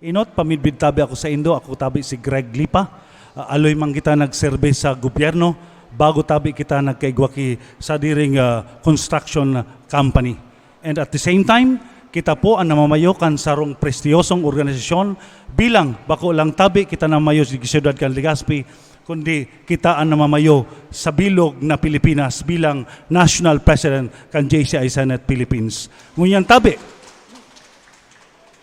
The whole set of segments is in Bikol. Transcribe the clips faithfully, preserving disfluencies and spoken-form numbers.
Inot, pamidbid tabi ako sa indo. Ako tabi si Greg Lipa. Ah, aloy man kita nagserbi sa gobyerno bago tabi kita nagkaigwa ki sa diring, ah, construction company. And at the same time, kita po ang namamayo kan sarong prestiyosong organisasyon bilang bako lang tabi kita namayo sa siyudad kan Legazpi, kundi kita ang namamayo sa bilog na Pilipinas bilang National President kan J C I Senate Philippines. Ngunyan tabi,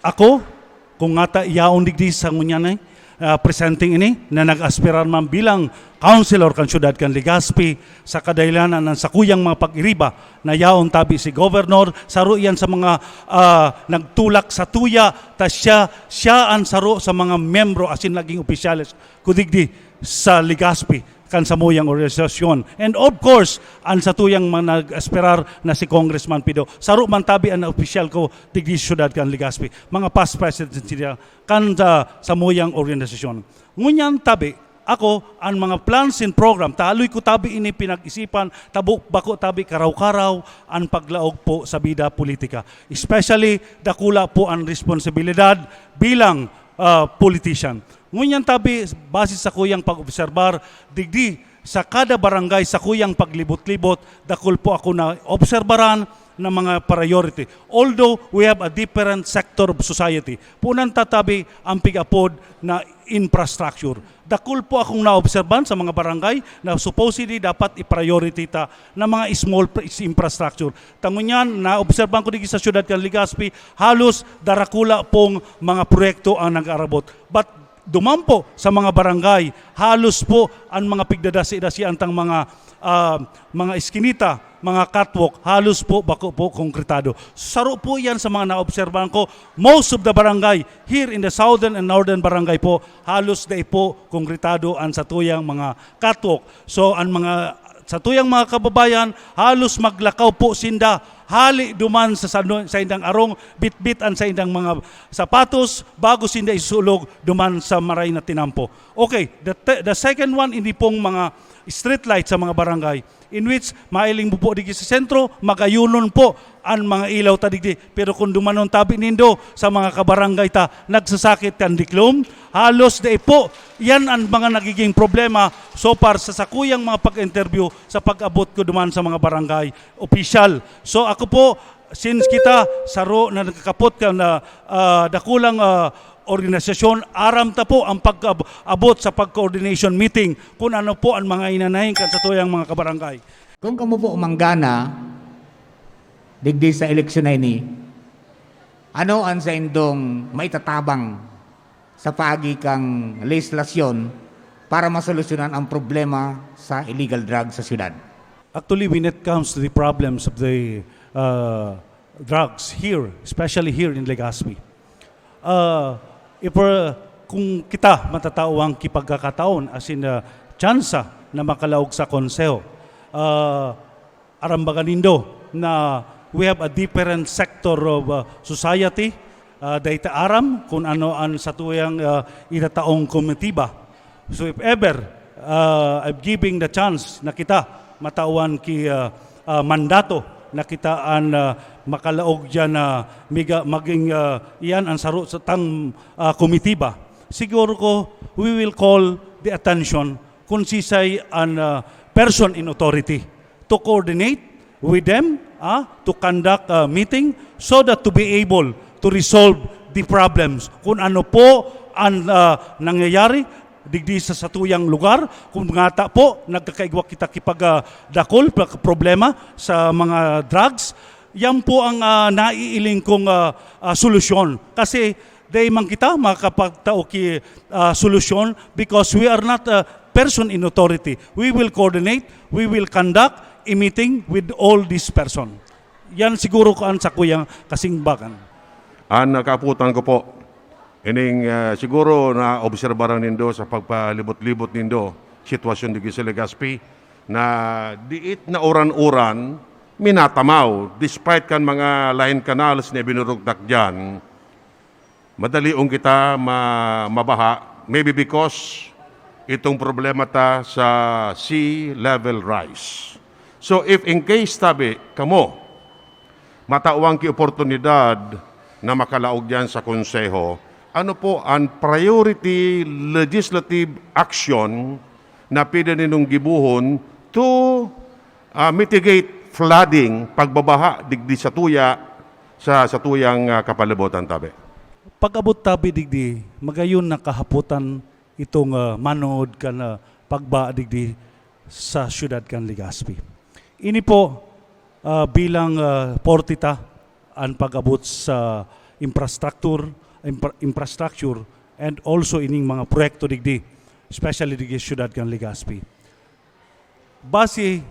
ako, kung ngata yaon digdi sa ngunyan ay, ah, presenting ini, na nag-aspirar man bilang councilor kan siyudad kan Legazpi, sa kadahilanan ng sakuyang mga pag-iriba na yaon tabi si Governor, saro iyan sa mga, ah, nagtulak sa tuya, ta siya, siya ang saro sa mga miyembro asin naging opisyales ko digdi sa Legazpi kan samuyang organisasyon. And of course, ang satuyang mga nag-aspirar na si Congressman Pido. Saro man tabi ang opisyal ko digdi sa siyudad kan Legazpi. Mga past presidents sila kan sa samuyang organisasyon. Ngunyan tabi, ako, ang mga plans and program, taloy ko tabi ini pinag-isipan, tabo bako tabi karaw-karaw ang paglaog po sa bida politika. Especially, dakula po ang responsibilidad bilang, ah, politician. Ngunyan tabi, base sa kuyang pag-obserbar, digdi sa kada barangay, sa kuyang paglibot-libot, dakul po ako na obserbaran na mga priority. Although we have a different sector of society, punan tatabi ang pig-apod na infrastructure. Dakul po akong naobserban sa mga barangay na supposedly dapat i-priority ta na mga small pr-, infrastructure. Tango niyan, naobserban ko digdi sa siyudad kan Legazpi, halos darakula pong mga proyekto ang nag-aarabot. But duman po sa mga barangay, halos po ang mga pigdadasi-dasian tang mga, ah, mga iskinita, mga catwalk, halos po bako po konkretado. Saro po yan sa mga naobserbahan ko. Most of the barangay here in the southern and northern barangay po, halos dai po konkretado ang satuyang mga catwalk. So, ang mga satuyang mga kababayan, halos maglakaw po sinda hali duman sa sano-, saindang arong, bitbit ang saindang mga sapatos bago sinda isulog duman sa maray na tinampo. Okay, the te-, the second one, ini pong mga street light sa mga barangay, in which mailing mo po digdi sa sentro, magayunon po ang mga ilaw ta digdi. Pero kung dumanon tabi nindo sa mga kabarangay ta, nagsasakit kan diklom, halos dai po. Yan ang mga nagiging problema so far sa sakuyang mga pag-interview sa pag-abot ko duman sa mga barangay opisyal. So, ako po, since kita saro na nagkakapot kan, ah, dakulang, ah, organisasyon, aram ta po ang pag-ab-, abot sa pag-coordination meeting kung ano po ang mga inanahin kan satuyang mga kabarangay. Kung kamo po manggana digdi sa eleksyon na ini, ano an saindong maitatabang sa paagi kan lehislasyon para masolusyonan ang problema sa illegal drugs sa syudad? Actually, when it comes to the problems of the, uh, drugs here, especially here in Legazpi, uh, if we're, kung kita matatawan ki pagkakataon, as in, uh, tsansa na makalaog sa konseho, uh, aram baga nindo na we have a different sector of, uh, society. Uh, dai ta aram kung ano ang satuyang, uh, itataong komitiba. So if ever, uh, I'm giving the chance na kita matawan ki, uh, uh, mandato na kita an, uh, makalaog diyan na miga-, maging, uh, iyan ang saro sa tang, uh, komitiba, siguro ko, we will call the attention kung sisay an, uh, person in authority to coordinate with them, ah, to conduct a meeting so that to be able to resolve the problems. Kung ano po ang, ah, nangyayari digdi sa satuyang lugar, kung ngata po nagkakaigwa kita kipag, ah, dakul, pag-, problema sa mga drugs, yan po ang, ah, naiiling kong, ah, ah, solusyon. Kasi dai man kita makakapagtao ki, ah, solusyon because we are not a person in authority. We will coordinate, we will conduct a meeting with all this person. Yan siguro ko an sakuyang kasingbagan. An nakaputan ko po, ining, ah, siguro naobserbaran nindo sa pagpalibot-libot nindo, sitwasyon digdi sa Legazpi, na diit na uran-uran, minatamaw, despite kan mga line canals na ibinurugtak diyan, madalion kita ma-, mabaha, maybe because itong problema ta sa sea level rise. So, if in case, tabi, kamo, matawan ki oportunidad na makalaog diyan sa konseho, ano po an priority legislative action na pwede ninyong gibohon to, ah, mitigate flooding, pagbabaha digdi sa tuya, sa, sa tuyang, ah, kapalibutan, tabi? Pag-abot tabi digdi, magayon na kahapotan itong, ah, manongod kan, ah, pagba digdi sa siyudad kan Legazpi. Ini po, ah, bilang, ah, portita an pag-abot sa infrastructure, impra-, infrastructure and also ining mga proyekto digdi, especially digdi sa siyudad kan Legazpi. Base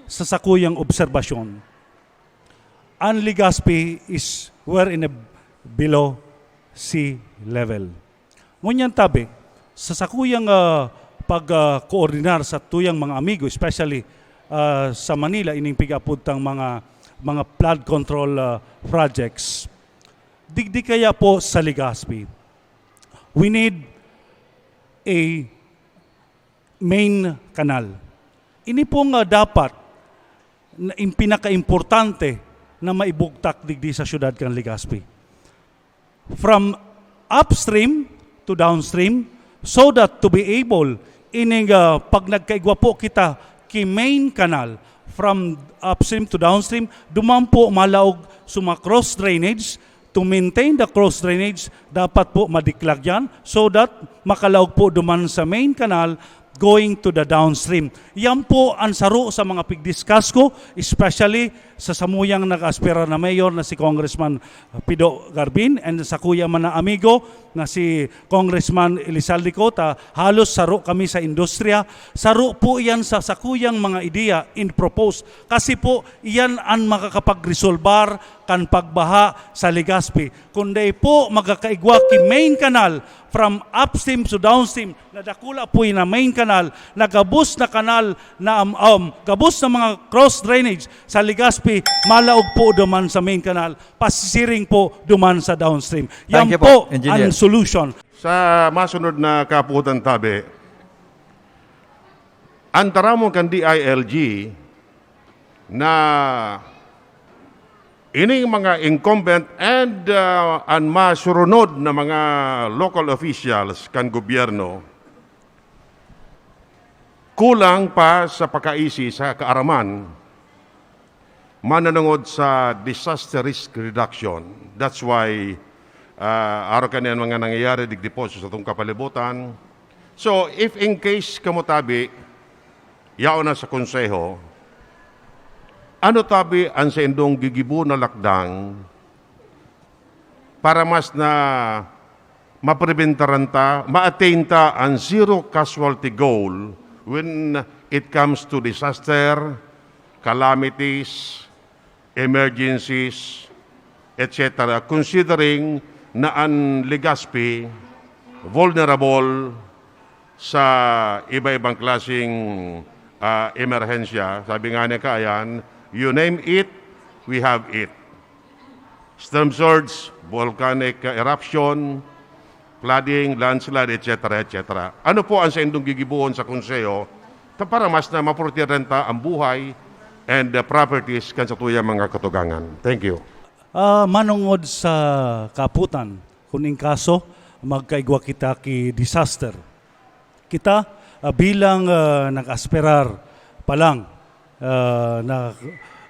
sa sakuyang obserbasyon, an Legazpi is where in a below sea level. Ngunyan tabi, sa sakuyang, ah, pag, ah, koordinar sa tuyang mga amigo, especially, ah, sa Manila, ining pig-apod tang mga, mga flood control, ah, projects, digdi kaya po sa Legazpi, we need a main canal. Ini po nga dapat na in pinakaimportante na maibugtak digdi sa siyudad kan Legazpi. From upstream to downstream, so that to be able, ining, ah, pag nagkaigwa po kita ki main canal, from upstream to downstream, duman po malaog sa mga cross drainage, to maintain the cross drainage, dapat po madiklag yan so that makalaog po duman sa main canal going to the downstream. Yan po ang saro sa mga pigdiscuss ko, especially sa samuyang nag-aspirar na mayor na si Congressman Pido Garbin and sa kuya man na amigo na si Congressman Elizalde Cota. Halos saro kami sa industriya. Saro po yan sa sakuyang mga ideya in propose. Kasi po, iyan an makakapagresolbar kan pagbaha sa Legazpi. Kun dai po magkakaigwa ki main canal from upstream to downstream, na dakula po na main canal, na gabos na kanal na, um, um, gabos na mga cross drainage sa Legazpi, malaog po duman sa main canal, pasisiring po duman sa downstream. Yan Thank you po, po Engineer. Ang solution. Sa masunod na kaputan tabi, ang taramon kan D I L G na ining mga incumbent and, ah, an masurunod na mga local officials kan gobyerno, kulang pa sa pakaisi sa kaaraman mananungod sa disaster risk reduction. That's why, ah, arog kan mga nangyayari digdi po sa satong kapalibutan. So, if in case kamo tabi, yaon na sa konseho, ano tabi ang saindong gigibo na lakdang para mas na mapreventaran ta, ma-attain ta ang zero casualty goal when it comes to disaster, calamities, emergencies, et cetera, considering na ang Legazpi vulnerable sa iba-ibang klaseng, ah, emerhensya. Sabi nga ni Kayan, "You name it, we have it." Storm surge, volcanic eruption, flooding, landslide, et cetera, et cetera. Ano po ang saindong gigibohon sa Konseho ta para mas na maprotehiran ta ang buhay and the properties kan satuyang mga katugangan? Thank you. Ah, manongod sa kaputan, kun in kaso, magkaigwa kita ki disaster. Kita, ah, bilang, ah, nag-asperar pa lang, ah, na,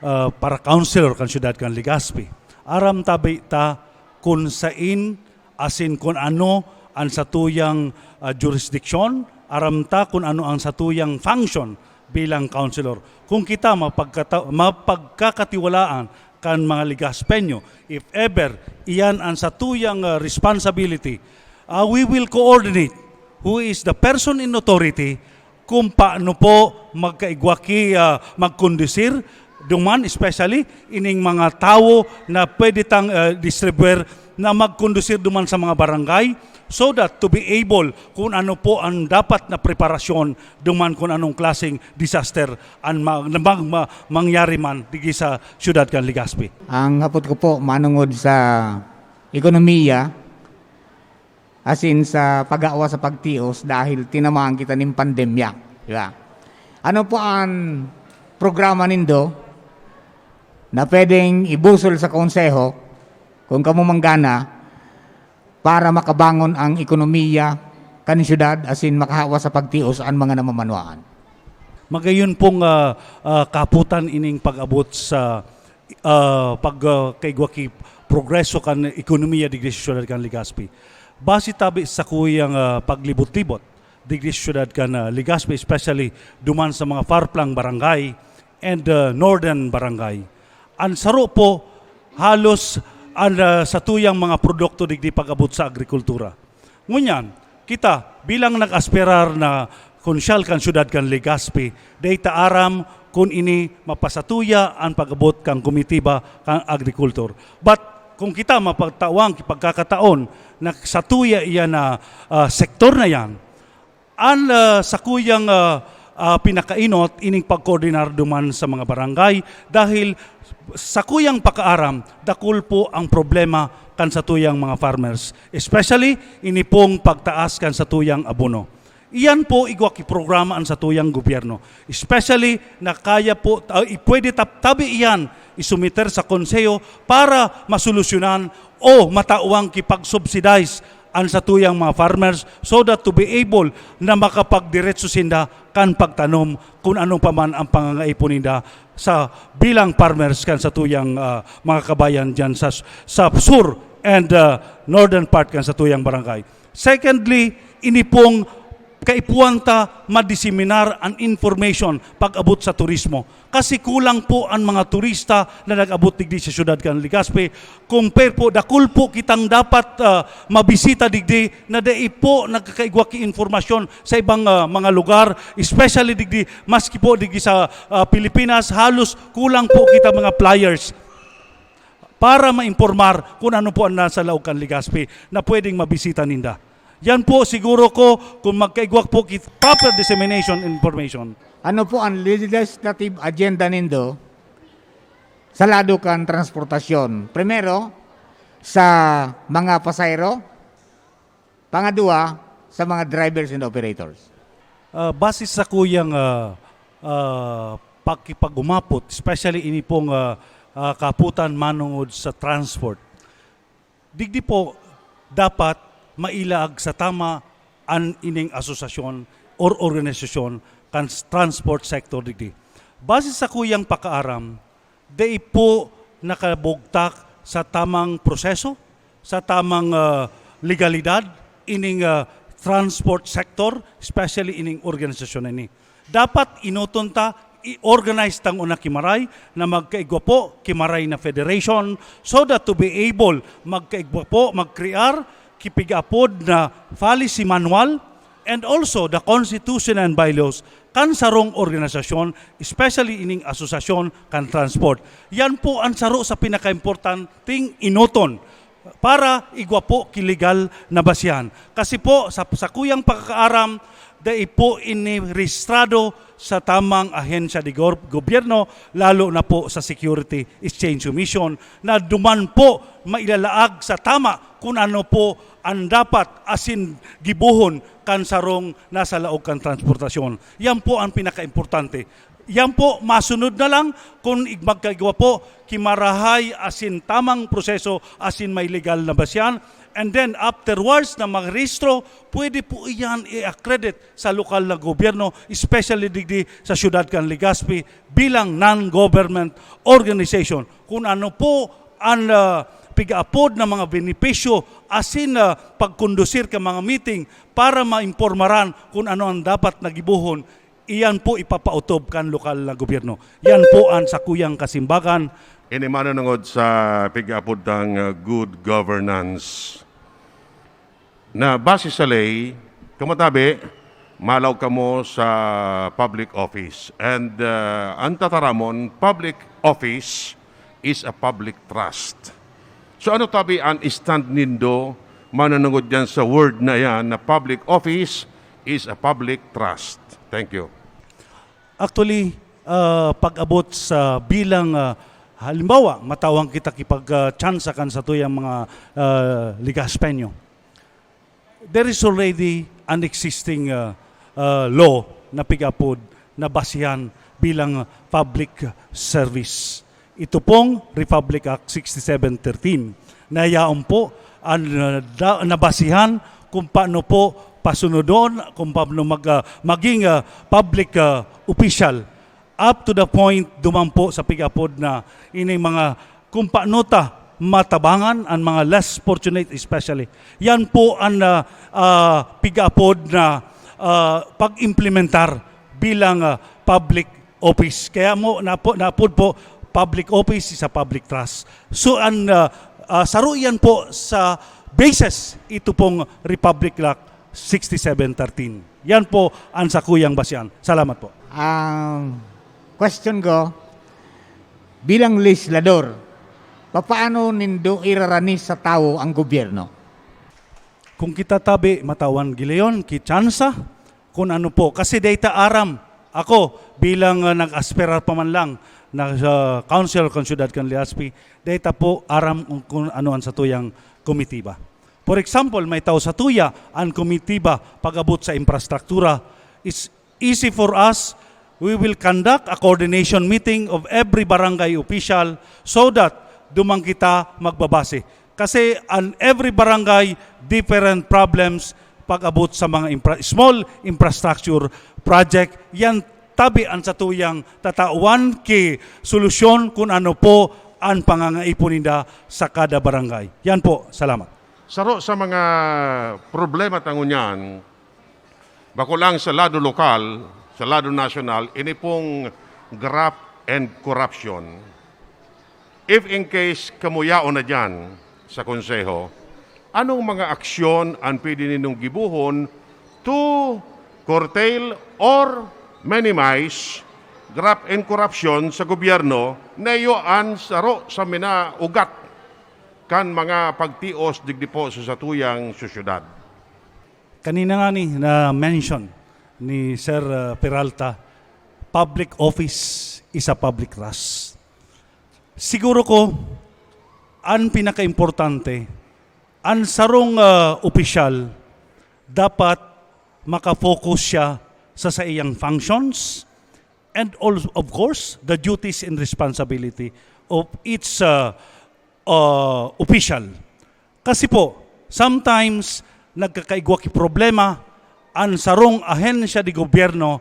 ah, para councilor kan siyudad kan Legazpi, aram tabi ta kun sain asin kun ano an satuyang, ah, jurisdiksyon, aram ta kun ano ang satuyang function bilang councilor. Kung kita mapagkata-, mapagkakatiwalaan kan mga Legazpeño, if ever iyan ang satuyang, ah, responsibility, ah, we will coordinate who is the person in authority kung paano po magkaigwa ki, ah, magkondusir duman, especially ining mga tawo na pwede tang, ah, distribuer na magkondusir duman sa mga barangay, so that to be able kung ano po ang dapat na preparasyon duman kung anong klaseng disaster ang ma-, na mag-, ma-, mangyari man digdi sa siyudad kan Legazpi. Ang hapot ko po, manongod sa ekonomiya, asin sa paggawa sa pagtios dahil tinamaan kita nin pandemya, di ba? Ano po ang programa nindo na pwedeng ibusol sa Konseho, kung kamo manggana, para makabangon ang ekonomiya kan syudad asin makahawa sa pagtios an mga namamanwaan. Magayon pong, ah, ah, kaputan ining pag-abot sa, ah, pag, ah, kaigwa ki progreso kan ekonomiya digdi sa syudad kan Legazpi. Base tabi sa kuyang, ah, paglibot-libot digdi sa syudad kan, ah, Legazpi, especially duman sa mga farplang barangay and, ah, northern barangay. An saro po, halos an, ah, satuyang mga produkto digdi pag-abot sa agrikultura. Ngunyan, kita bilang nag-aspirar na konsyal kan syudad kan Legazpi, dai ta aram kun ini mapasatuya an pag-abot kan komitiba kan agrikultor. But kung kita mapagtawang ki pagkakataon na satuya iyan na, ah, sektor na yan, an, ah, sakuyang, ah, ah, pinakainot ining pagkoordinar duman sa mga barangay dahil sakuyang pakaaram, dakul po ang problema kan satuyang mga farmers, especially ini pong pagtaas kan satuyang abono. Iyan po igwa ki programa an satuyang gobyerno, especially na kaya po, ah, i-, pwede tap-, tabi iyan isumiter sa konseho para masolusyonan o matawang ki pag-subsidize an satuyang mga farmers so that to be able na makapagdiretso sinda kan pagtanom kun ano pa man ang pangangaipo ninda sa bilang farmers kan satuyang, ah, mga kabayan diyan sa, sa sur and, ah, northern part kan satuyang barangay. Secondly, ini pong kaipuhan ta madiseminar an information pag-abot sa turismo. Kasi kulang po an mga turista na nag-abot digdi sa syudad kan Legazpi. Compare po, dakul po kitang dapat, ah, mabisita digdi na dai po nagkakaigwa ki impormasyon sa ibang, ah, mga lugar, especially digdi, maski po digdi sa, ah, Pilipinas, halos kulang po kita mga flyers para maimpormar kung ano po ang nasa laog kan Legazpi na pwedeng mabisita ninda. Yan po siguro ko kung magkaigwa po ki proper dissemination information. Ano po ang legislative agenda nindo sa lado kan transportasyon? Primero, sa mga pasahero. Pangadwa, sa mga drivers and operators. Ah, base sa kuyang, ah, ah, pakipag-umapot, especially ini pong, ah, ah, kaputan manongod sa transport. Digdi po, dapat mailaag sa tama an ining asosasyon or organisasyon kan s-, transport sector digdi. Base sa kuyang pakaaram, dai po nakabugtak sa tamang proseso, sa tamang, ah, legalidad ining, ah, transport sector, especially ining organisasyon na ini. Dapat inoton ta, i-organize tang una ki Maray na magkaigwa po ki Maray na federation so that to be able magkaigwa po, magkrear ki pig-apod na policy manual and also the constitution and bylaws kan sarong organisasyon, especially ining asosasyon kan transport. Yan po ang saro sa pinakaimportanteng inoton para igwa po ki legal na basihan. Kasi po, sa, sa kuyang pagkakaaram, dai po ini rehistrado sa tamang ahensya de gor-, gobyerno, lalo na po sa Security Exchange Commission, na duman po mailalaag sa tama kung ano po ang dapat asin gibohon kan sarong nasa laog kan transportasyon. Yan po ang pinakaimportante. Yan po, masunod na lang kung ig-, magkaigwa po ki marahay asin tamang proseso asin may legal na basihan. And then afterwards na magrehistro, pwede po iyan i-accredit sa lokal na gobyerno, especially digdi sa siyudad kan Legazpi, bilang non-government organization. Kung ano po ang, ah, pig-aapod na mga benepisyo asin, ah, pagkondusir ka mga meeting para maimpormaran kung ano ang dapat na gibohon, iyan po ipapautob kan lokal na gobyerno. Yan po ang sakuyang kasimbagan. Ini manunungod sa pig-aapod tang, uh, good governance. Na base sa ley, kamatabi, malaog kamo sa public office. And, uh, ang tataramon, public office is a public trust. So ano tabi ang stand nindo manunungod diyan sa word na yan na public office is a public trust? Thank you. Actually, ah, pag-abot sa bilang, ah, halimbawa, matawang kita kipag, ah, tsansa kan satuyang mga, ah, Legazpeño. There is already an existing, ah, ah, law na pig-apod na basihan bilang public service. Ito pong Republic Act sixty-seven thirteen na yaon po an, ah, da-, nabasihan kung paano po pasunodon, kung paano mag, ah, maging, ah, public, ah, official. Up to the point, duman po sa pig-apod na ini mga, kung paano ta matabangan an mga less fortunate especially. Yan po an, ah, ah, pig-apod na, ah, pag-implementar bilang, ah, public office. Kaya mo napo-, napod po, public office is a public trust. So, an, ah, ah, saro yan po sa basis ito pong Republic Act sixty-seven thirteen. Yan po ang sakuyang basihan. Salamat po. Ang question ko, bilang legislador, papaano nindo irarani sa tawo ang gobyerno? Kung kita tabi, matawan gilayon, ki tsansa, kung ano po. Kasi data aram, ako, bilang, ah, nag-aspirar pa man lang na sa council kan siyudad kan Legazpi, data po aram kung, kung ano ang satuyang komitiba. For example, may tao sa tuya, ang komitiba pag-abot sa infrastruktura is easy for us. We will conduct a coordination meeting of every barangay official so that duman kita magbabase. Kasi an every barangay, different problems pag-abot sa mga infra-, small infrastructure project. Yan tabi ang satuyang tatawan ki solusyon kung ano po ang pangangaipo ninda sa kada barangay. Yan po. Salamat. Saro sa mga problema ta ngunyan, bako lang sa lado lokal, sa lado nasyonal, ini pong graft and corruption. If in case kamo yaon na diyan sa Konseho, anong mga aksyon ang pwede ninyong gibohon to curtail or minimize graft and corruption sa gobyerno na iyo an saro sa minaugat kan mga pagtios digdi po sa satuyang sosyedad? Kanina nga ni na-mention ni Sir, uh, Peralta, public office is a public trust. Siguro ko, ang pinakaimportante, ang sarong, uh, opisyal, dapat makafocus siya sa saiyang functions and also, of course, the duties and responsibility of each, uh, uh, official. Kasi po, sometimes, nagkakaigwa ki problema an sarong ahensya de gobyerno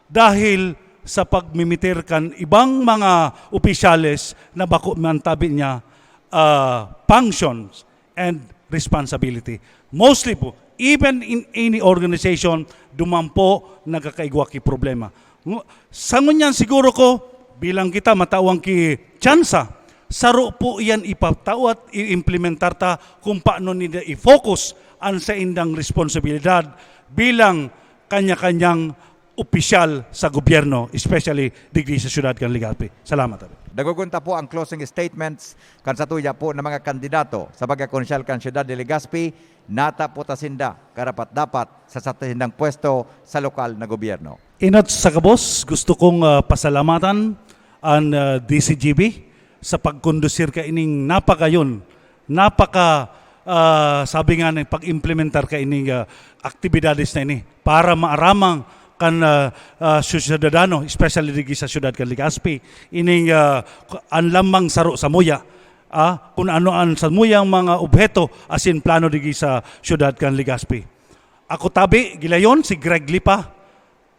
dahil sa pagmimitir kan ibang mga opisyales na bako man tabi niya, ah, functions and responsibility. Mostly po, even in any organization, duman po nagkakaigwa ki problema. Ngu-, sa ngunyan siguro ko, bilang kita matawan ki tsansa, saro po iyan ipatao at i-implementar ta kung paano nila i-focus an saindang responsibilidad bilang kanya-kanyang opisyal sa gobyerno, especially digdi sa siyudad kan Legazpi. Salamat, Abi. Dagogon ta po ang closing statements kan satuya po na mga kandidato sa pagkakonsyal kan siyudad de Legazpi. Nata po ta sinda karapat-dapat sa sata sindang pwesto sa lokal na gobyerno. Inot sa gabos, gusto kong, ah, pasalamatan an, ah, D C G B sa pagkondusir kaining napagayon, napaka, ah, sabi nga ni, pag-implementar kaining, ah, aktibidades na ini para maaramang kan, ah, ah, siyudadano, especially digdi sa siyudad kan Legazpi, ining, ah, an lambang saro samuya, ah, kun ano an samuyang mga obheto asin plano digdi sa siyudad kan Legazpi. Ako tabi, gilayon, si Greg Lipa,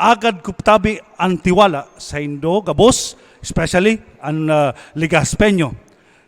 agad ko tabi an tiwala saindo gabos, especially an, ah, Legazpeño.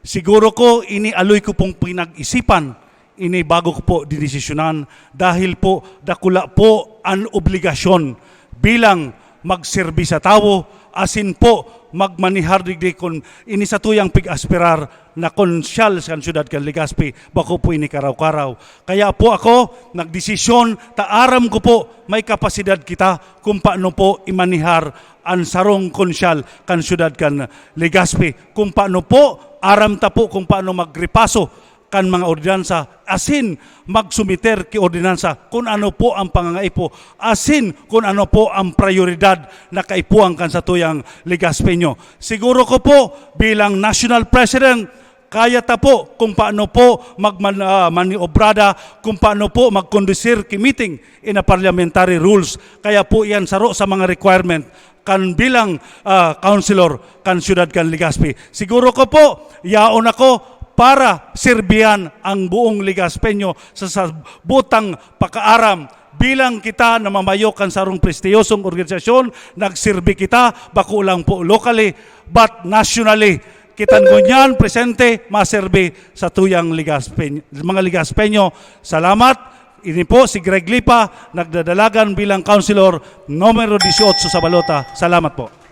Siguro ko, ini aloy ko pong pinag-isipan, ini bago ko po dinesisyonan, dahil po dakula po an obligasyon bilang magserbi sa tawo, asin po magmanihar digdi kun ini satuyang pig-aspirar na konsyal kan siyudad kan Legazpi, bako po ini karaw-karaw. Kaya po ako nagdesisyon, ta aram ko po may kapasidad kita kung paano po imanihar an sarong konsyal kan siyudad kan Legazpi. Kung paano po, aram ta po kung paano magripaso kan mga ordinansa, asin magsumiter ki ordinansa kun ano po ang pangangaipo, asin kun ano po ang prayoridad na kaipuhan kan satuyang Legazpeño. Siguro ko po, bilang national president, kaya ta po kung paano po magman-, ah, maniobrada, kung paano po magkondusir ki meeting in a parliamentary rules. Kaya po iyan saro sa mga requirement kan bilang, ah, councilor kan siyudad kan Legazpi. Siguro ko po, yaon ako, para sirbihan ang buong Legazpeño sa sabutang pakaaram. Bilang kita na mamayo kan sarong prestiyosong organisasyon, nagsirbi kita, bako lang po locally, but nationally. Kita ngunyan, presente, maserbi sa tuyang Legazpeño, mga Legazpeño. Salamat. Ini po si Greg Lipa, nagdadalagan bilang councilor numero dieciocho sa balota. Salamat po.